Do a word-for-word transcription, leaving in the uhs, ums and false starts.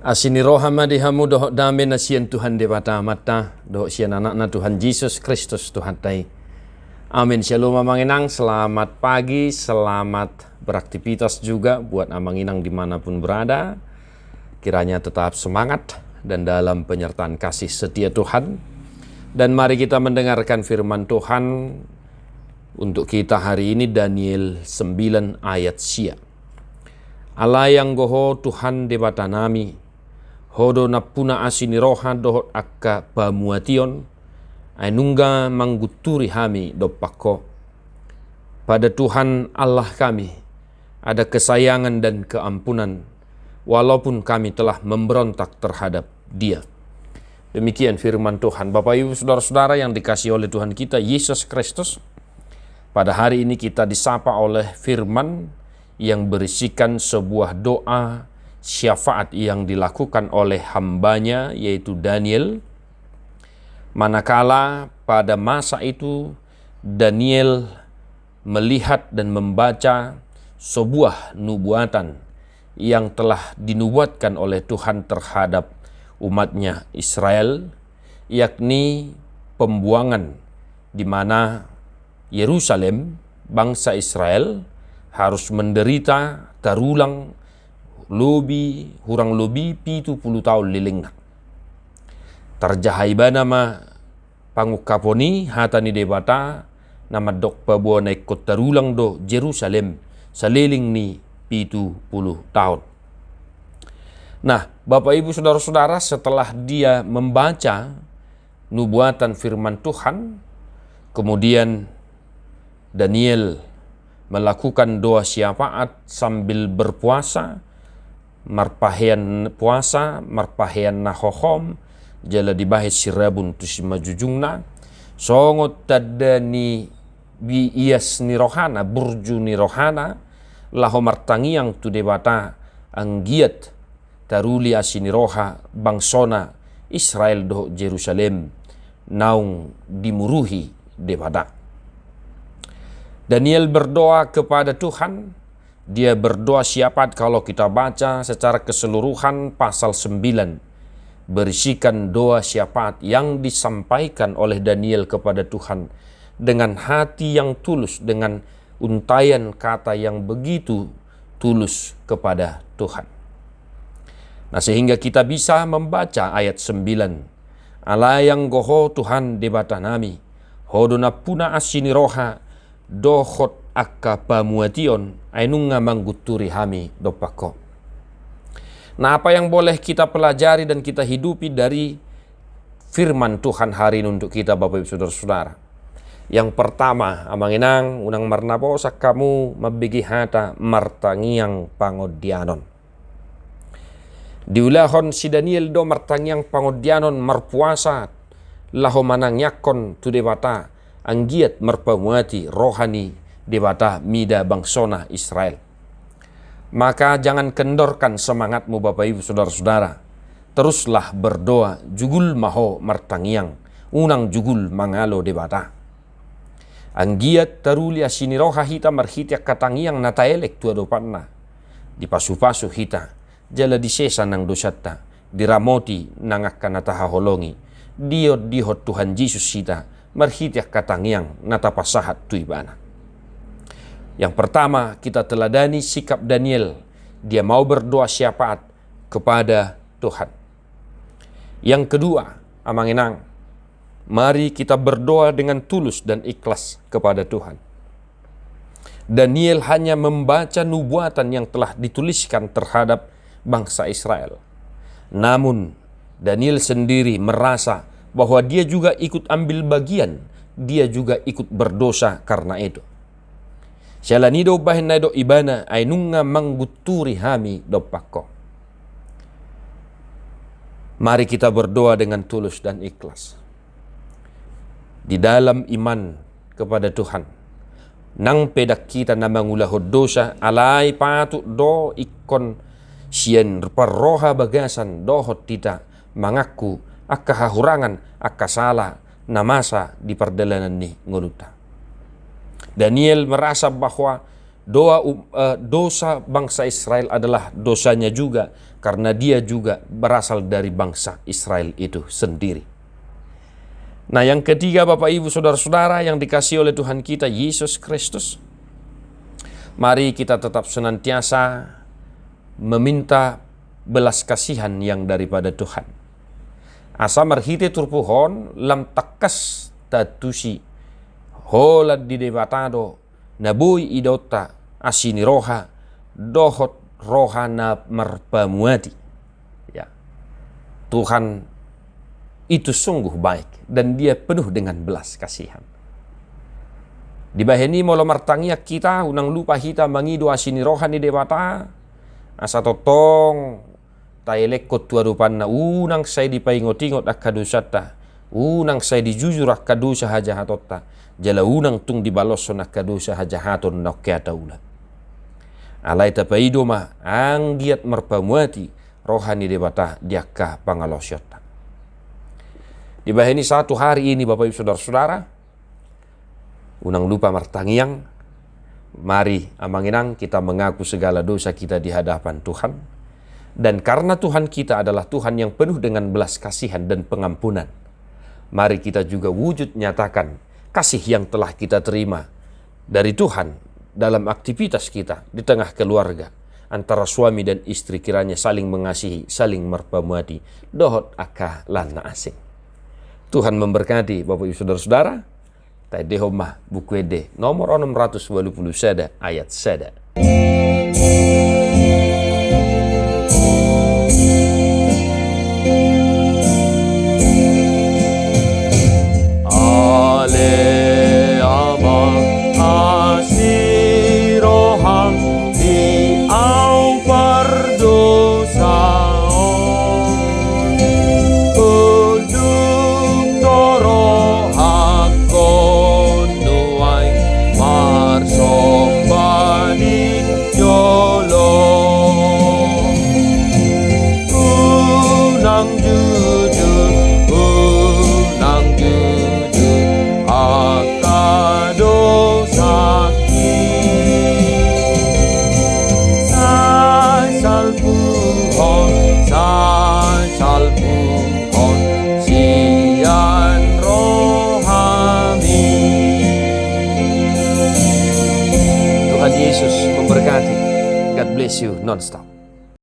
Asi ni roha ma di hamu dohot dame na sian Tuhan Debata Amanta, dohot sian Anakna Tuhan Jesus Kristus Tuhanta i. Amin. Shalom amang inang, selamat pagi, selamat beraktivitas juga buat amang inang dimanapun berada. Kiranya tetap semangat dan dalam penyertaan kasih setia Tuhan. Dan mari kita mendengarkan firman Tuhan untuk kita hari ini, Daniel sembilan ayat sia. Alai anggo Ho Tuhan Debata nami, Ho do nampuna asi ni roha dohot angka pamuation, ai nunga manggunturi hami dompak Ho. Pada Tuhan Allah kami ada kesayangan dan keampunan, walaupun kami telah memberontak terhadap Dia. Demikian firman Tuhan. Bapak, Ibu, saudara-saudara yang dikasihi oleh Tuhan kita Yesus Kristus, pada hari ini kita disapa oleh firman yang berisikan sebuah doa syafaat yang dilakukan oleh hamba-Nya, yaitu Daniel. Manakala pada masa itu Daniel melihat dan membaca sebuah nubuatan yang telah dinubuatkan oleh Tuhan terhadap umat-Nya Israel, yakni pembuangan, di mana Yerusalem, bangsa Israel, harus menderita tarulang lobi, hurang lobi pitu pulu taon lelengna. Tarjaha ibana ma pangungkapon i, hata ni Debata na mandok paboa na ingkon tarulang do Jerusalem saleleng ni pitu pulu taon. Nah, Bapak, Ibu, saudara-saudara, setelah dia membaca nubuatan firman Tuhan, kemudian Daniel melakukan doa syafaat sambil berpuasa, marpahean puasa, marpahean na hohom, jala dibahen sirabun tu simanjujungna, songon tanda ni bias ni rohana, burju ni rohana, laho martangiang tu Debata, anggiat taruli asi ni roha bangsona Israel dohot Jerusalem naung dimuruhi Debata. Daniel berdoa kepada Tuhan, dia berdoa syafaat. Kalau kita baca secara keseluruhan, pasal sembilan berisikan doa syafaat yang disampaikan oleh Daniel kepada Tuhan dengan hati yang tulus, dengan untayan kata yang begitu tulus kepada Tuhan. Nah, sehingga kita bisa membaca ayat sembilan. Alai anggo Ho Tuhan Debata nami, Ho do nampuna asi ni roha dohot angka pamuation, ai nunga manggunturi hami dompak Ho. Nah, apa yang boleh kita pelajari dan kita hidupi dari firman Tuhan hari ini untuk kita, Bapak, Ibu, saudara-saudara? Yang pertama, amang inang, unang marnaposan hamu mambege hata martangiang pangondianon. Diulahon si Daniel do martangiang pangondianon, marpuasa, laho manangiangkon tu Debata, anggiat marpamuati roha ni Debata mida bangsona Israel. Maka jangan kendorkan semangatmu, Bapak, Ibu, saudara-saudara. Teruslah berdoa, jugul ma ho martangiang, unang jugul mangalo Debata. Anggiat taruli asi ni roha hita marhite angka tangiang na taelek tu adopanna. Dipasupasu hita, jala disesa nang dosanta, diramoti nang angka na tahaholongi, diondihon Tuhan Jesus hita marhite angka tangiang na tapasahat tu Ibana. Yang pertama, kita teladani sikap Daniel, dia mau berdoa syafaat kepada Tuhan. Yang kedua, amang inang, mari kita berdoa dengan tulus dan ikhlas kepada Tuhan. Daniel hanya membaca nubuatan yang telah dituliskan terhadap bangsa Israel. Namun, Daniel sendiri merasa bahwa dia juga ikut ambil bagian, dia juga ikut berdosa karena itu. Siala ni do umbahen na didok ibana, ai nunga manggunturi hami dompak Ho. Mari kita berdoa dengan tulus dan ikhlas di dalam iman kepada Tuhan. Nang pe ndang hita na mangulahon dosa, alai patut do ingkon sian parroha bagasan dohot hita mangaku angka hahurangan, angka sala na masa di pardalanan ni ngolunta. Daniel merasa bahwa Doa, um, eh, dosa bangsa Israel adalah dosanya juga, karena dia juga berasal dari bangsa Israel itu sendiri. Nah, yang ketiga, Bapak, Ibu, Saudara-saudara yang dikasihi oleh Tuhan kita Yesus Kristus, mari kita tetap senantiasa meminta belas kasihan yang daripada Tuhan. Asa marhite turpuk on lam tangkas taantusi holan di Debata do na boi idaonta asi ni roha dohot roha na marpamuati. Ya. Tuhan itu sungguh baik dan Dia penuh dengan belas kasihan. Dibahen i molo martangiang hita, unang lupa hita mangido asi ni roha ni Debata, asa tongtong taelekhon tu adopanna, unang sai dipaingot-ingot angka dosanta, unang sai dijujur angka dosa hajahatonta, jala unang tung dibaloshon angka dosa hajahaton na ongkean taula. Alai tapaido ma anggiat marpamuati roha ni Debata di angka pangalaosionta. Dibahen i satu hari ini, Bapak, Ibu, Saudara-saudara, unang lupa martangiang. Mari, Amang Inang, kita mengaku segala dosa kita di hadapan Tuhan. Dan karena Tuhan kita adalah Tuhan yang penuh dengan belas kasihan dan pengampunan, mari kita juga wujud nyatakan kasih yang telah kita terima dari Tuhan dalam aktivitas kita di tengah keluarga, antara suami dan istri, kiranya saling mengasihi, saling marpamuati dohot angka laos na asing. Tuhan memberkati, Bapak, Ibu, Saudara-saudara. Taendehon ma Buku Ende nomor onom ratus walu pulu sada, ayat sada. Ale Ama, asi roham di au pardosa on. Unduk do rohangkon nuaeng marsomba di jolo. Unang jujur, unang jujur angka dosangki. Sai salpuhon, sai salpuhon sian rohami. Tuhan Yesus memberkati. God bless you nonstop.